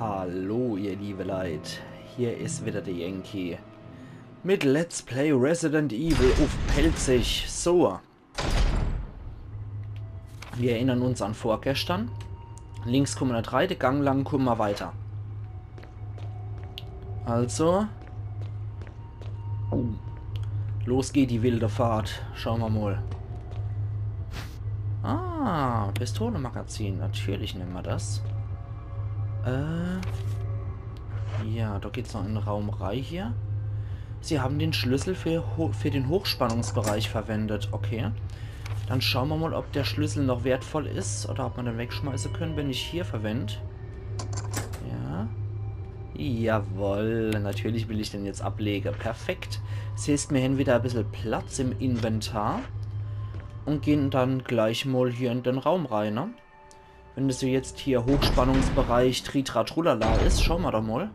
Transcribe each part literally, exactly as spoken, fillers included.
Hallo, ihr liebe Leit. Hier is wieder der Yankee mit Let's Play Resident Evil uff Pälzisch. So. Wir erinnern uns an vorgestern. Links kumme mer net rei, de Gang lang kumme mer weiter. Also. Los geht die wilde Fahrt. Schaue mer mol. Ah, Pistolemagazin. Natürlich nemme mer das. Äh. Ja, do geht's noch in de Raum rei hier. Sie haben den Schlüssel für, Ho- für den Hochspannungsbereich verwendet. Okay. Dann schaue mer mol, ob der Schlüssel noch wertvoll is oder ob mer den wegschmeiße kenne, wenn ich hier verwend. Ja. Jawoll, natürlich will ich den jetzt ablege. Perfekt. Das heeßt, mir hän wieder e bissel Platz im Inventar. Und gehn dann gleich mol hier in den Raum rei, ne? Wenn das jetzt hier Hochspannungsbereich Tritratrullala is, schaue mer doch mol.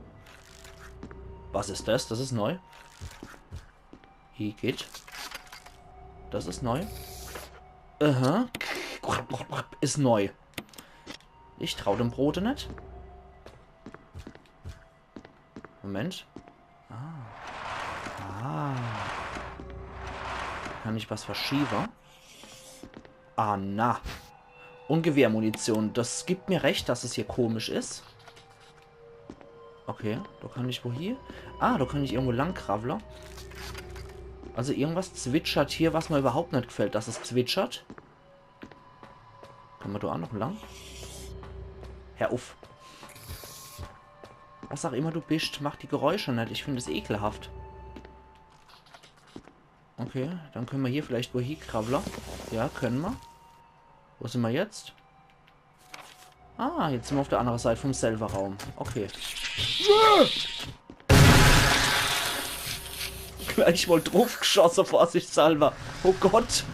Was is das? Das is neu. Hier geht. Das is neu. Aha. Is neu. Ich trau dem Brote net. Moment. Ah. Ah. Kann ich was verschiewe? Ah, na. Und Gewehrmunition. Das gibt mir recht, dass es hier komisch is. Okay, do kann ich wohi? Ah, do kann ich irgendwo lang krawwle. Also irgendwas zwitschert hier, was mer überhaupt net gefällt, dass es zwitschert. Kann mer do ach noch lang? Hör uff. Was auch immer du bist, mach die Geräusche net. Ich find es ekelhaft. Okay, dann kenne mer hier vielleicht wohi krawwle. Ja, kenne mer. Wo sin mer jetzt? Ah, jetzt sin mer uff der andere Seit vom selwe Raum. Okay. Gleich mol druffgeschosse, vorsichtshalber. Oh Gott.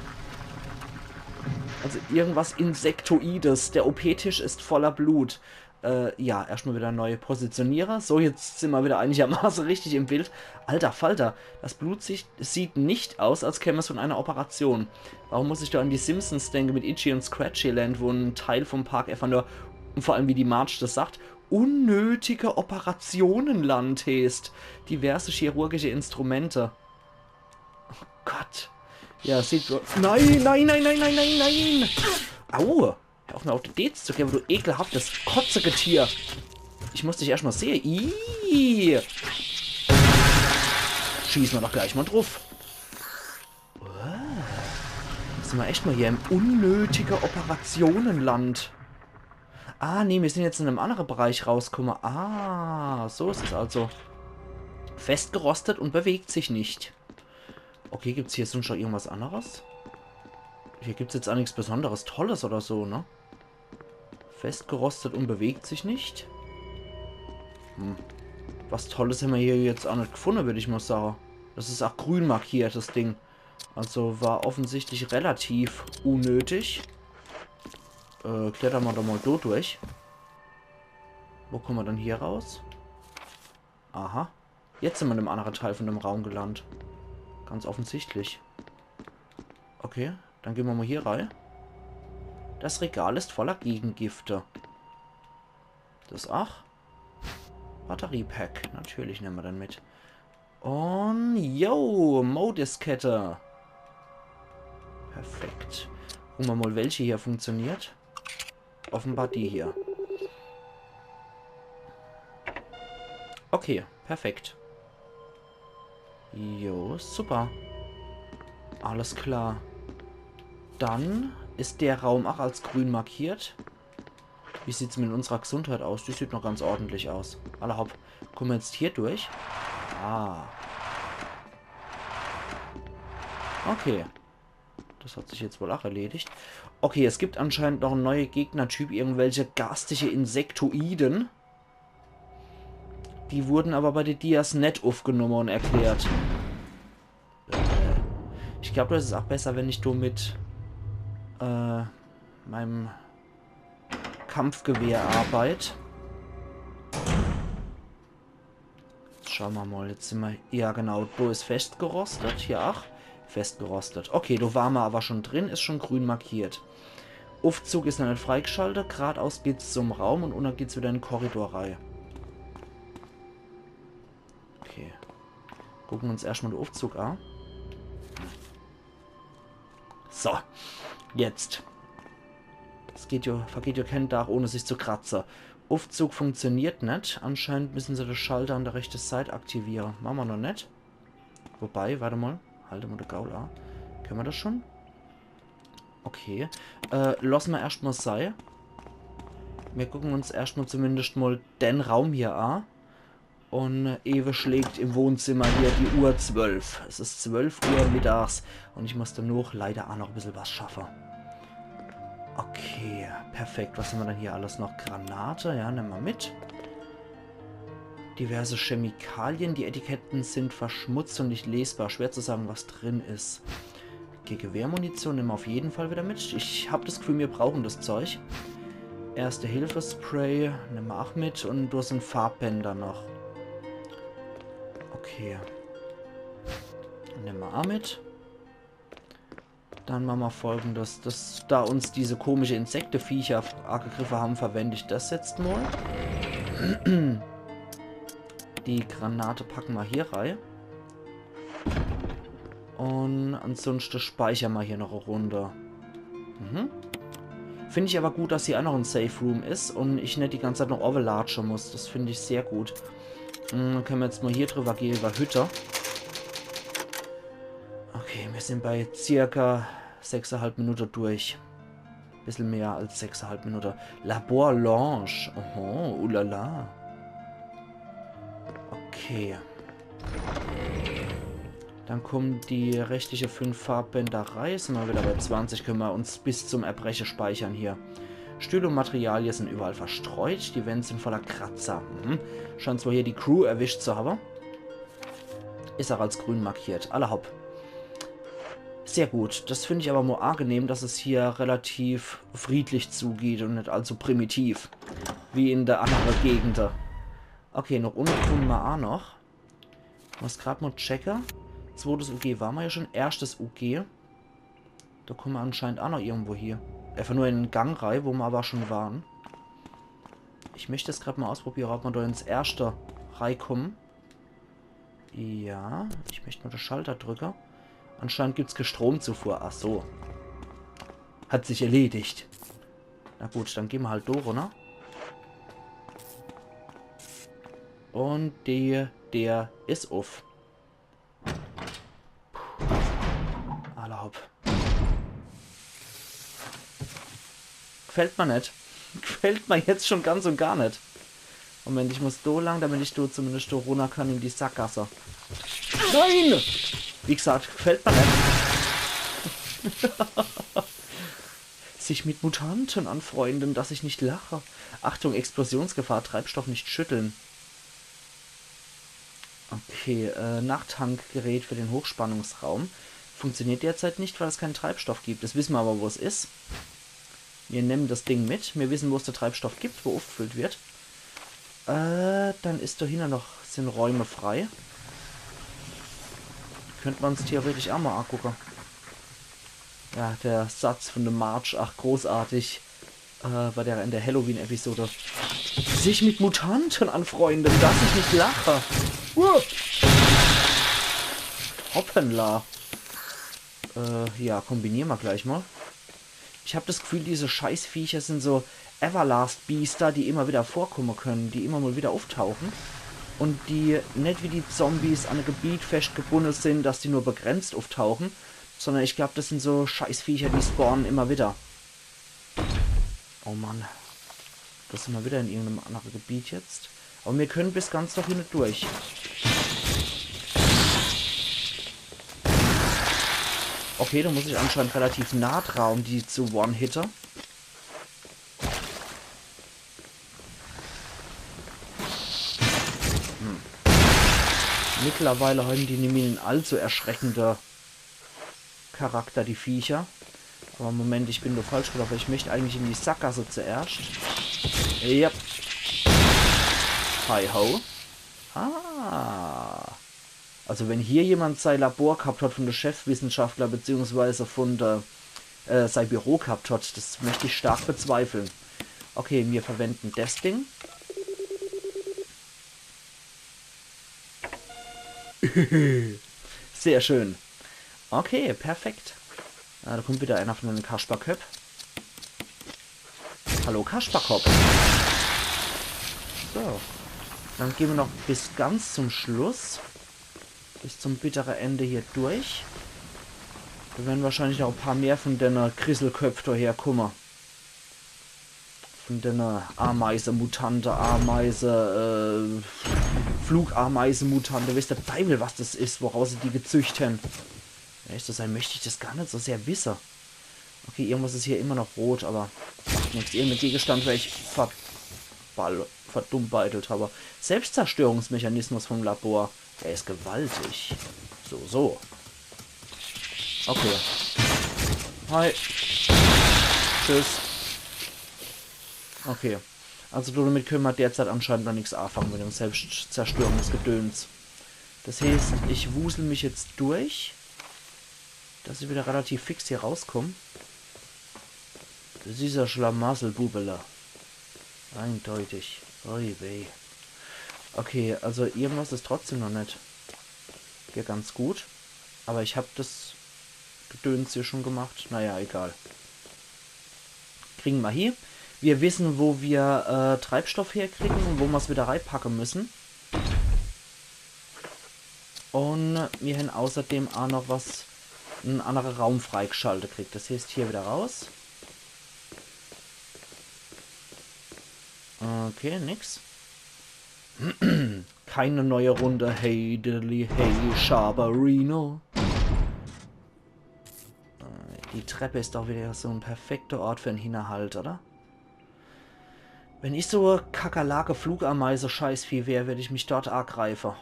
Also irgendwas Insektoides. Der O-P-Tisch is voller Blut. Äh, ja, erscht mol wieder neu positioniere. So, jetzt sin mer wieder einigermaße richtig im Bild. Alter Falter, das Blut sieht, sieht nicht aus, als käme es von einer Operation. Warum muss ich do an die Simpsons denke mit Itchy und Scratchy Land, wo en Teil vom Park einfach nur, und vor allem wie die Marge das sagt, unnötige Operationenland heeßt. Diverse chirurgische Instrumente. Oh Gott. Ja, sieht so. Nein, nein, nein, nein, nein, nein, nein. Au. Hör uff, mer uff de Deez zu gewe, du ekelhaftes Kotzegetier. Ich muss dich erscht mol sehe. Ih. Schieße mer doch gleich mol druff. Uah. Sin mer echt mol hier im unnötige Operationenland. Ah, nee, mir sin jetzt in em andere Bereich rauskumme. Ah, so is es also. Festgerostet und bewegt sich nicht. Okay, gibt's hier sonst noch irgendwas anderes? Hier gibt's jetzt ach nix Besonderes, Tolles oder so, ne? Festgerostet und bewegt sich nicht. Hm. Was Tolles hämmer hier jetzt ach net gefunne, würd ich mol sage. Das is ach grün markiert, das Ding. Also war offensichtlich relativ unnötig. Äh, klettere mer doch mol do durch. Wo kumme mer dann hier raus? Aha. Jetzt sin mer in em andere Teil von dem Raum gelandet. Ganz offensichtlich. Okay, dann gehn mer mol hier rei. Das Regal ist voller Gegengifte. Das ach. Batteriepack. Natürlich nemme mer den mit. Und jo, Modiskette. Perfekt. Gucke mer mol, welche hier funktioniert. Offenbar die hier. Okay, perfekt. Jo, super. Alles klar. Dann is der Raum ach als grün markiert. Wie sieht's mit unserer Gesundheit aus? Die sieht noch ganz ordentlich aus. Alla hopp. Kumme mer jetzt hier durch? Ah. Okay. Das hat sich jetzt wohl ach erledigt. Okay, es gibt anscheinend noch en neue Gegnertyp, irgendwelche garstige Insektoiden. Die wurden aber bei de Dias net uffgenomme und erklärt. Äh, ich glaub, das is ach besser, wenn ich do mit, äh, meinem Kampfgewehr arbeit. Jetzt schaue mer mol, jetzt sin mer, ja genau, do is festgerostet, hier ach, festgerostet. Okay, do ware mer aber schon drin, is schon grün markiert. Uffzug is noch net freigeschalte, gradaus geht's zum Raum und unne geht's wieder in de Korridor rei. Okay. Gucken uns erscht mol de Uffzug a. So. Jetzt. Es geht jo, vergeht jo keen Dach ohne sich zu kratze. Uffzug funktioniert net. Anscheinend müssen se de Schalter an de rechte Seit aktiviere. Mache mer noch net. Wobei, wart mol. Halt mol de Gaul a. Kenne mer das schon? Okay. Äh, losse mer erscht mol sei. Mir gucken uns erscht mol zumindest mol den Raum hier a. Un ewe schlägt im Wohnzimmer hier die Uhr zwölf. Es is zwölf Uhr mittags un ich muss danoch leider a noch e bissel was schaffe. Okay, perfekt. Was hän mer dann hier alles noch? Granate, ja, nemme mer mit. Diverse Chemikalien. Die Etiketten sind verschmutzt und nicht lesbar. Schwer zu sagen, was drin is. Okay, Gewehrmunition nemme mer auf jeden Fall wieder mit. Ich hab das Gefühl, mir brauchen das Zeug. Erste-Hilfe-Spray nemme mer auch mit und do sin Farbbänder noch. Okay. Nemme mer auch mit. Dann mache mer Folgendes. Das, da uns diese komische Insekteviecher angegriffe hän, verwend ich das jetzt mol. Die Granate packe mer hier rei. Un ansunschte speichere mer hier noch e Runde. Mhm. Find ich aber gut, dass hier auch noch en Safe Room is un ich net die ganze Zeit noch owwe latsche muss. Das find ich sehr gut. Hm, dann kenne mer jetzt mol hier drüber gehe, über Hütte. Okay, mir sin bei circa sechsehalb Minute durch. Bissel mehr als sechsehalb Minute. Labor Lounge. Oho, ulala. Okay. Dann kommen die restliche fünf Farbbänder rei. Sin mer wieder bei zwanzig, kenne mer uns bis zum Erbreche speichere hier. Stühle und Materialien sind überall verstreut. Die Wände sind voller Kratzer. Mhm. Scheint zwar hier die Crew erwischt zu habe. Is auch als grün markiert. Alla hopp. Sehr gut. Das find ich aber mol angenehm, dass es hier relativ friedlich zugeht und net allzu primitiv. Wie in de annere Gegende. Okay, noch unne kumme mer a noch. Muss grad mol checke. Zwotes U G ware mer ja schon. Erschtes U G. Do kumme mer anscheinend a noch irgendwo hier. Einfach nur in den Gang rei, wo mer aber schon ware. Ich möcht jetzt grad mol ausprobiere, ob mer do ins erschte reikumme. Ja, ich möcht nur de Schalter drücke. Anscheinend gibt's kee Stromzufuhr. Ach so. Hat sich erledigt. Na gut, dann gehn mer halt do runner. Und die, der is uff. Puh. Alla hopp. Gefällt mer net. Gefällt mer jetzt schon ganz und gar net. Moment, ich muss do lang, damit ich do zumindest do runner kann in die Sackgasse. Nein! Wie gesagt, gefällt mer net. Sich mit Mutanten anfreunden, dass ich nicht lache. Achtung, Explosionsgefahr, Treibstoff nicht schütteln. Okay, äh, Nachttankgerät für den Hochspannungsraum. Funktioniert derzeit nicht, weil es keinen Treibstoff gibt. Jetzt wisse mer aber, wo es is. Mir nemmen das Ding mit. Mir wisse, wo es de Treibstoff gibt, wo uffgefüllt wird. Äh, dann is do hinne noch, sin Räume frei. Könnt mer uns theoretisch auch mol angucke. Ja, der Satz von de Marge, ach, großartig. Äh, bei der, in der Halloween-Episode. Sich mit Mutanten anfreunden, dass ich nicht lache. Uh. Hoppala. Äh, ja, kombiniere mer gleich mol. Ich hab das Gefühl, diese Scheißviecher sin so Everlast-Biester, die immer wieder vorkumme können, die immer mol wieder uftauchen. Und die net wie die Zombies an e Gebiet festgebunne sin, dass die nur begrenzt uftauchen, sondern ich glaub, das sin so Scheißviecher, die spawnen immer wieder. Oh Mann. Do sin mer wieder in irgendeinem annere Gebiet jetzt. Aber mir können bis ganz do hinne durch. Okay, do muss ich anscheinend relativ nah dra, um die zu one-hitte. Hm. Mittlerweile hän die nimmi en allzu erschreckende Charakter, die Viecher. Aber Moment, ich bin do falsch gelaufe. Ich möcht eigentlich in die Sackgasse zuerscht. Ja. Hi ho. Ah. Also wenn hier jemand sei Labor gehabt hat von de Chefwissenschaftler beziehungsweise von de, äh, sei Büro gehabt hat, das möcht ich stark bezweifeln. Okay, mir verwenden das Ding. Sehr schön. Okay, perfekt. Ah, do kummt wieder einer von dene Kasperköpp. Hallo, Kasperkopp. So. Dann gehn mer noch bis ganz zum Schluss. Bis zum bittere Ende hier durch. Do werre wahrscheinlich noch e paar mehr von dene Krisselköpp do herkumme. Von dene Ameise-Mutante, Ameise, äh, Flugameise-Mutante, weeß de Deiwel, was das is, woraus se die gezücht hen. Um ehrlich zu sei, möcht ich das gar net so sehr wisse. Okay, irgendwas is hier immer noch rot, awwer macht nix. Irgende Gegenstand wer ich verball-, verdummbeitelt hab. Selbstzerstörungsmechanismus vom Labor. Der is gewaltig. So, so. Okay. Hi. Tschüss. Okay. Also damit könne mer derzeit anscheinend noch nix anfange mit dem Selbstzerstörungsgedöns. Das heeßt, ich wusel mich jetzt durch, dass ich wieder relativ fix hier rauskomm. Das is e Schlamassel, Bubele. Eindeutig. Ui weh. Okay, also irgendwas is trotzdem noch net. Wär ganz gut. Awwer ich hab das Gedöns hier schon gemacht. Naja, egal. Kriegen mer hie. Mir wissen, wo mir, äh, Treibstoff herkriegen und wo mer's wieder reipacke müssen. Und mir hen außerdem a noch was, en annere Raum freigeschalte kriegt. Das heeßt, hier wieder raus. Okay, nix. Keine neue Runde. Hey, diddly, hey, Sharperino. Äh, die Treppe is doch wieder so en perfekter Ort für en Hinnerhalt, oder? Wenn ich so Kakerlake, Flugameise, Scheißvieh wär, würd ich mich dort agreife.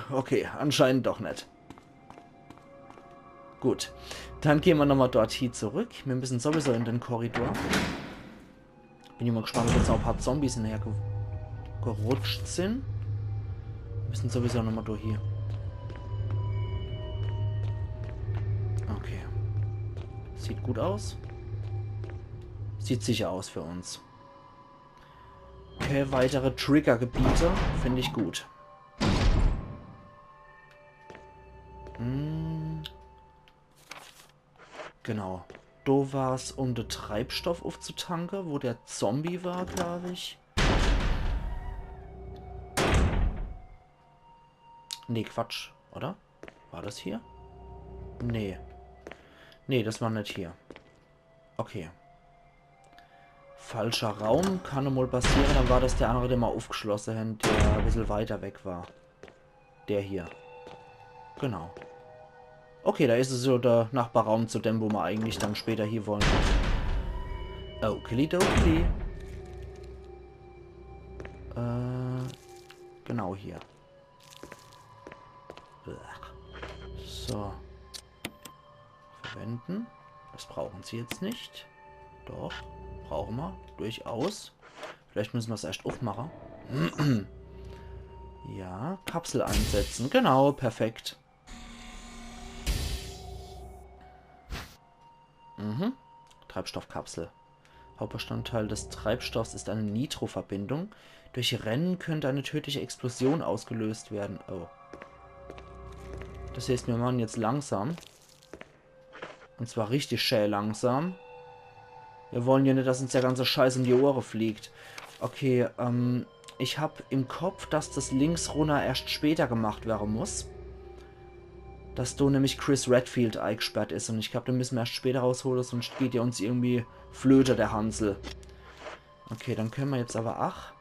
Okay, anscheinend doch net. Gut, dann gehn mer nochmal dort hie zurück. Mir müssen sowieso in den Korridor. Bin ich mal gespannt, ob jetzt noch e paar Zombies hinnerher ge-, gerutscht sind. Mir müssen sowieso nochmal durch hier. Okay. Sieht gut aus. Sieht sicher aus für uns. Okay, weitere Triggergebiete find ich gut. Hm. Genau. Do war's, um de Treibstoff uffzutanke, wo der Zombie war, glaub ich. Nee, Quatsch, oder? War das hier? Nee. Nee, das war net hier. Okay. Falscher Raum, kann mol passiere. Dann war das der annere, den mer uffgeschlosse hen, der e bissel weiter weg war. Der hier. Genau. Okay, do is es so der Nachbarraum zu dem, wo mer eigentlich dann später hie wollen. Okilidokili. Äh, genau hier. So. Verwenden. Das brauchen sie jetzt nicht. Doch, brauchen wir. Durchaus. Vielleicht müssen wir's erst aufmachen. Ja, Kapsel einsetzen. Genau, perfekt. Mhm. Treibstoffkapsel. Hauptbestandteil des Treibstoffs ist eine Nitro-Verbindung. Durch Rennen könnte eine tödliche Explosion ausgelöst werden. Oh. Das heißt, wir machen jetzt langsam. Und zwar richtig schää langsam. Wir wollen ja net, dass uns der ganze Scheiß um die Ohre fliegt. Okay, ähm, ich hab im Kopf, dass das links runner erst später gemacht werden muss. Dass do nämlich Chris Redfield eingesperrt is. Und ich glaub, den müssen wir erst später rausholen, sonst geht der uns irgendwie flöte, der Hansel. Okay, dann können wir jetzt aber, ach,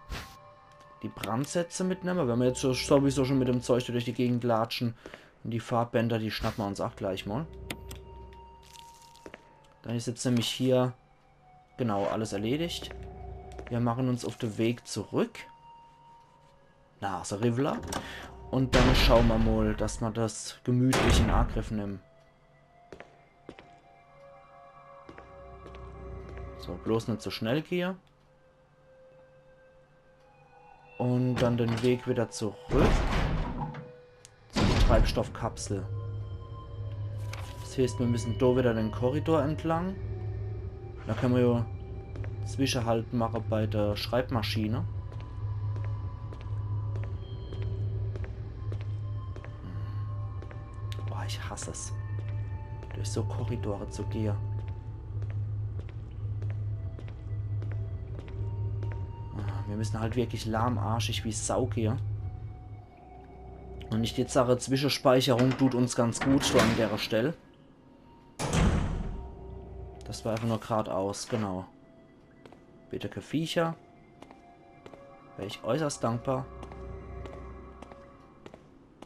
die Brandsätze mitnehmen. Wenn wir jetzt so, sowieso schon mit dem Zeug durch die Gegend latschen. Und die Farbbänder, die schnappen wir uns auch gleich mal. Dann is jetzt nämlich hier, genau, alles erledigt. Wir machen uns auf den Weg zurück. Nach Rivla. Und dann schauen wir mal, dass wir das gemütlich in Angriff nehmen. So, bloß net so schnell gehe. Und dann den Weg wieder zurück zur Treibstoffkapsel. Das heißt, wir müssen da wieder den Korridor entlang. Da können wir ja Zwischenhalt machen bei der Schreibmaschine. Hass es, durch so Korridore zu gehe. Ah, mir müssen halt wirklich lahmarschig wie Sau gehe. Und ich jetzt sage, Zwischenspeicherung tut uns ganz gut so an dere Stell. Das war einfach nur gradaus, genau. Bitte kä Viecher. Wär ich äußerst dankbar.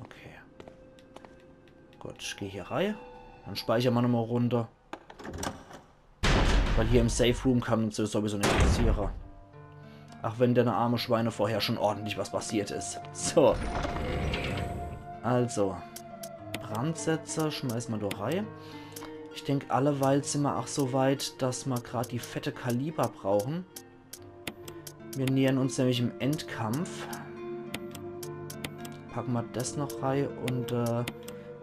Okay. Gut, ich geh hier rei. Dann speicher ma nochmal Runde. Weil hier im Safe Room kann uns das sowieso net passiere. Ach wenn denne arme Schweine vorher schon ordentlich was passiert is. So. Also. Brandsetzer, schmeiß ma doch rei. Ich denk, alleweil sin ma ach so weit, dass ma grad die fette Kaliber brauchen. Mir nähern uns nämlich im Endkampf. Packe ma das noch rei und, äh,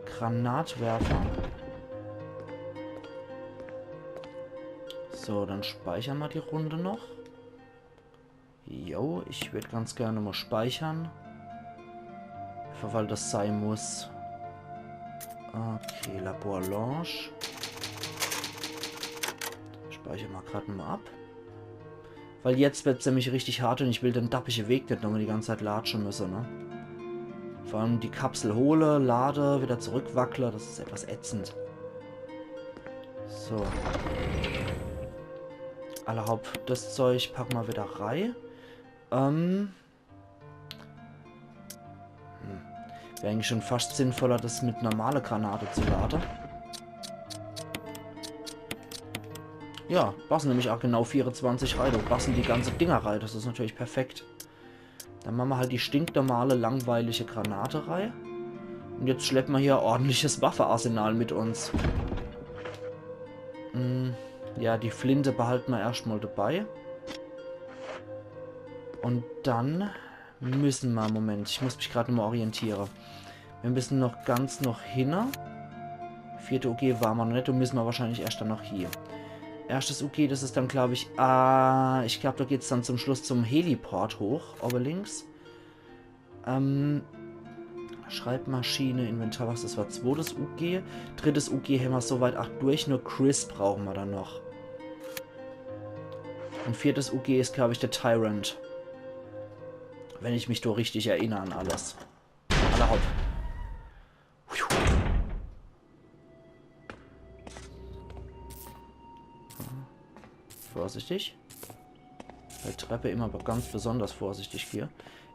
Granatwerfer. So, dann speicher ma die Runde noch. Jo, ich würd ganz gerne mal speichern. Für weil das sei muss. Okay, Labor Lounge. Speicher ma grad mal ab. Weil jetzt wird's nämlich richtig hart und ich will den dappische Weg net nochmal die ganze Zeit latsche müsse, ne? Vor allem die Kapsel hole, lade, wieder zurückwackle, das is etwas ätzend. So. Allerhaupt das Zeug packe ma wieder rei. Ähm. Hm. Wär eigentlich schon fast sinnvoller, das mit normale Granate zu lade. Ja, passen nämlich ach genau vierezwanzig rei. Do passen die ganze Dinger rei. Das is natürlich perfekt. Dann mache ma halt die stinknormale, langweilige Granate rei. Und jetzt schleppe ma hier ordentliches Waffearsenal mit uns. Hm, ja, die Flinte behalte ma erscht mal dabei. Und dann müssen ma, Moment, ich muss mich grad nochmal orientiere. Mir müssen noch ganz noch hinne. Vierte U G war ma noch net, do müssen ma wahrscheinlich erscht dann noch hier. Erschtes U G, das is dann, glaub ich, ah, ich glaub, do geht's dann zum Schluss zum Heliport hoch, owwe links. Ähm, Schreibmaschine, Inventar, was, das war zwotes U G. Drittes U G hämmer soweit ach durch, nur Chris brauche ma dann noch. Und viertes U G is, glaub ich, der Tyrant. Wenn ich mich do richtig erinner an alles. Allerhaupt. Vorsichtig. Bei Treppe immer aber ganz besonders vorsichtig hier.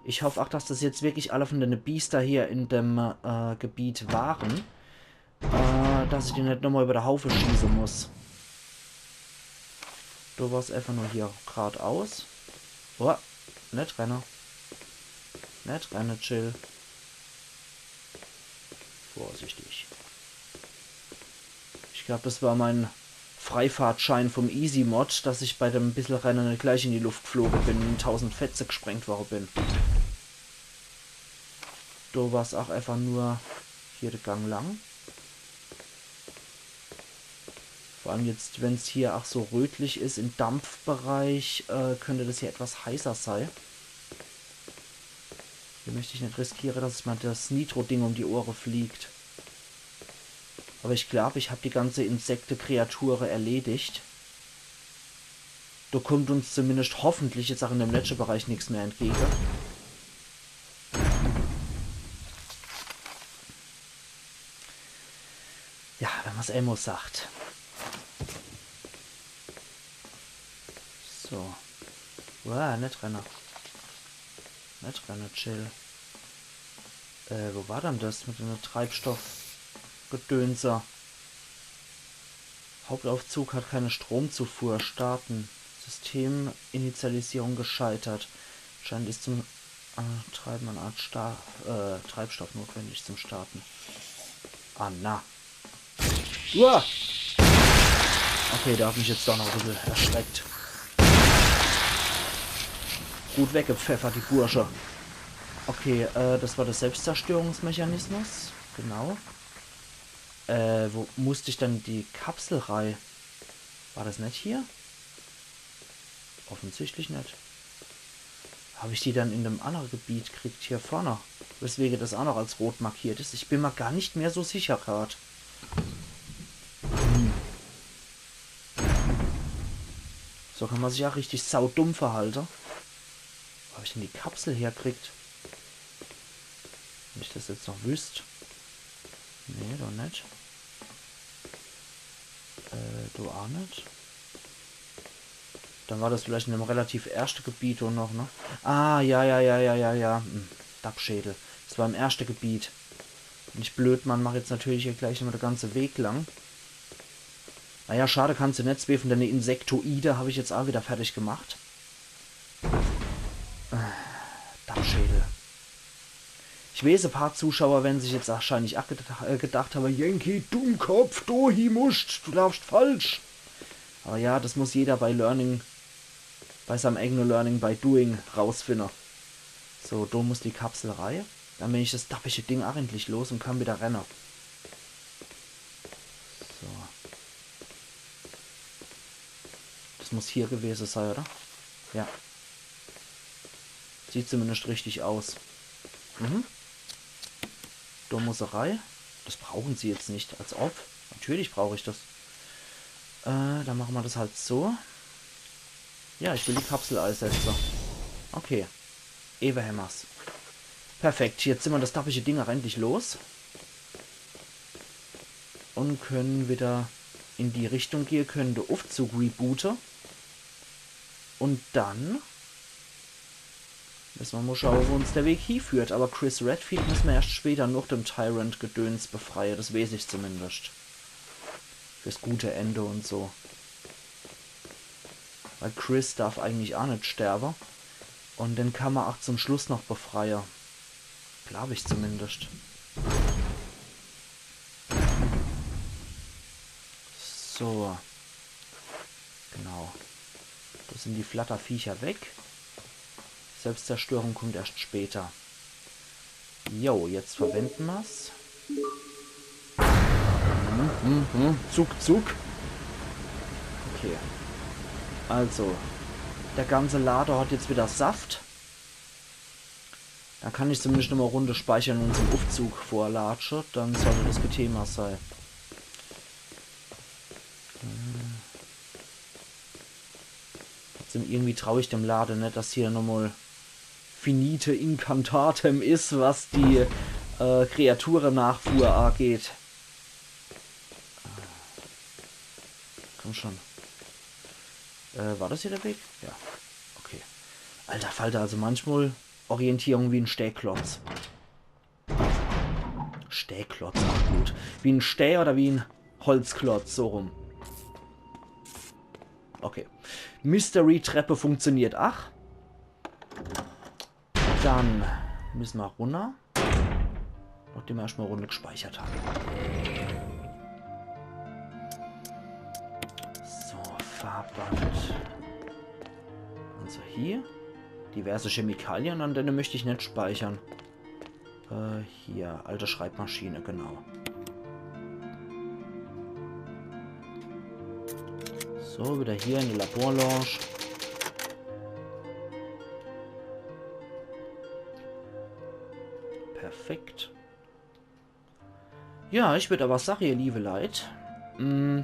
Ich hoff ach, dass das jetzt wirklich alle von denne Biester hier in dem, äh, Gebiet waren. Äh, dass ich die net nochmal über de Haufe schieße muss. Du warst einfach nur hier gradaus. Oh, net renne. Net renne, chill. Vorsichtig. Ich glaub, das war mein Freifahrtschein vom Easy Mod, dass ich bei dem bissel Renne net gleich in die Luft gefloge bin und tausend Fetze gesprengt worre bin. Do war's ach einfach nur hier de Gang lang. Vor allem jetzt, wenn's hier ach so rötlich is im Dampfbereich, äh, könnt das hier etwas heißer sei. Hier möcht ich net riskiere, dass mir das Nitro-Ding um die Ohre fliegt. Aber ich glaub, ich hab die ganze Insekte-Kreature erledigt. Do kommt uns zumindest hoffentlich jetzt ach in dem letschte Bereich nix mehr entgege. Ja, wenn man's emol sagt. So. Uah, net renne. Net renne, chill. Äh, wo war dann das mit dem Treibstoff-Gedönse? Hauptaufzug hat keine Stromzufuhr. Starten. Systeminitialisierung gescheitert. Scheint ist zum Antreiben eine Art Sta äh, Treibstoff notwendig zum Starten. Ah, na. Uah! Okay, der hat mich jetzt doch noch e bissel erschreckt. Gut weggepfeffert, die Bursche. Okay, äh, das war der Selbstzerstörungsmechanismus. Genau. Äh, wo musst ich dann die Kapsel rei? War das net hier? Offensichtlich net. Hab ich die dann in dem annere Gebiet kriegt, hier vorne? Weswege das ach noch als rot markiert is? Ich bin mer gar net mehr so sicher grad. So kann ma sich ach richtig saudumm verhalte. Wo hab ich denn die Kapsel herkriegt? Wenn ich das jetzt noch wüsst. Nee, doch net. Äh, do ach net. Dann war das vielleicht in dem relativ erschte Gebiet do noch, ne? Ah, ja, ja, ja, ja, ja, ja. Hm, Dappschädel. Das war im erschte Gebiet. Bin ich blöd, Mann, mach jetzt natürlich hier gleich nochmal de ganze Weg lang. Naja, schade, kannst du net. Zwee von dene Insektoide hab ich jetzt ach wieder fertig gemacht. Äh, Dappschädel. Ich weeß, e paar Zuschauer werre sich jetzt wahrscheinlich ach gedacht, äh, gedacht habe, Yankee, Dummkopf, do hie muscht, du laufst falsch. Aber ja, das muss jeder bei Learning, bei seinem eigenen Learning by Doing rausfinde. So, do muss die Kapsel rei. Dann bin ich das dappische Ding ach endlich los und kann wieder renne. So. Das muss hier gewese sei, oder? Ja. Sieht zumindest richtig aus. Mhm. Do muss er rei. Das brauchen sie jetzt nicht, als ob. Natürlich brauch ich das. Äh, dann mache ma das halt so. Ja, ich will die Kapsel eisetze. Okay. Ewe hämmer's. Perfekt, jetzt sin ma das dappische Ding ach endlich los. Und können wieder in die Richtung gehe, können de Uffzug reboote. Und dann müsse ma mol schaue, wo uns der Weg hieführt. Aber Chris Redfield müsse ma erscht später noch dem Tyrant-Gedöns befreie. Das weeß ich zumindest. Fürs gute Ende und so. Weil Chris darf eigentlich ach net sterbe. Und den kann ma ach zum Schluss noch befreie. Glaub ich zumindest. So. Genau. Do sin die Flatterviecher weg. Selbstzerstörung kommt erscht später. Jo, jetzt verwende ma's. Hm, hm, hm. Zuck, zuck. Okay. Also, der ganze Lade hat jetzt wieder Saft. Dann kann ich zumindest nochmal e Runde speichere und zum Uffzug vorlatsche. Dann sollte das kein Thema sei. Äh. Trotzdem, irgendwie trau ich dem Lade net, dass hier nochmal Finite Incantatem is, was die, äh, Kreature-Nachfuhr angeht. Komm schon. Äh, war das hier der Weg? Ja. Okay. Alter Falter, also manchmal Orientierung wie en Stääklotz. Stääklotz, ach gut. Wie en Stää oder wie en Holzklotz, so rum. Okay. Mystery-Treppe funktioniert. Ach. Dann müsse ma runner. Nachdem ma erscht mal e Runde gespeichert hat. So, Farbband. Also hier. Diverse Chemikalien, an dene möcht ich net speichere. Äh, hier, alte Schreibmaschine, genau. So, wieder hier in die Laborlounge. Perfekt. Ja, ich würd aber sage, ihr liebe Leit, mm,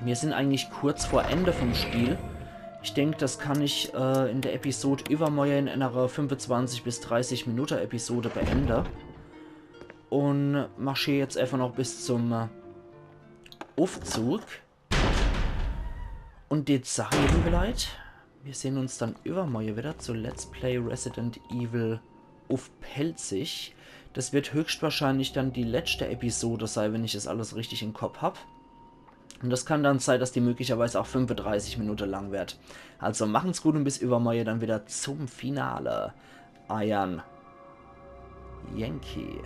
mir sin eigentlich kurz vor Ende vom Spiel. Ich denk, das kann ich, äh, in der Episode iwwermorje in enere fünfezwanzig bis dreißig Minute Episode beende. Und marschier jetzt einfach noch bis zum, äh, Uffzug. Und jetzt sag ich, ihr liebe Leit, mir sehn uns dann iwwermorje wieder zu Let's Play Resident Evil uff Pälzisch. Das wird höchstwahrscheinlich dann die letschte Episode sei, wenn ich das alles richtig im Kopp hab. Und das kann dann sei, dass die möglicherweise auch fünfedreißig Minute lang wird. Also machen's gut und bis iwwermorje dann wieder zum Finale. Eiern Yankee.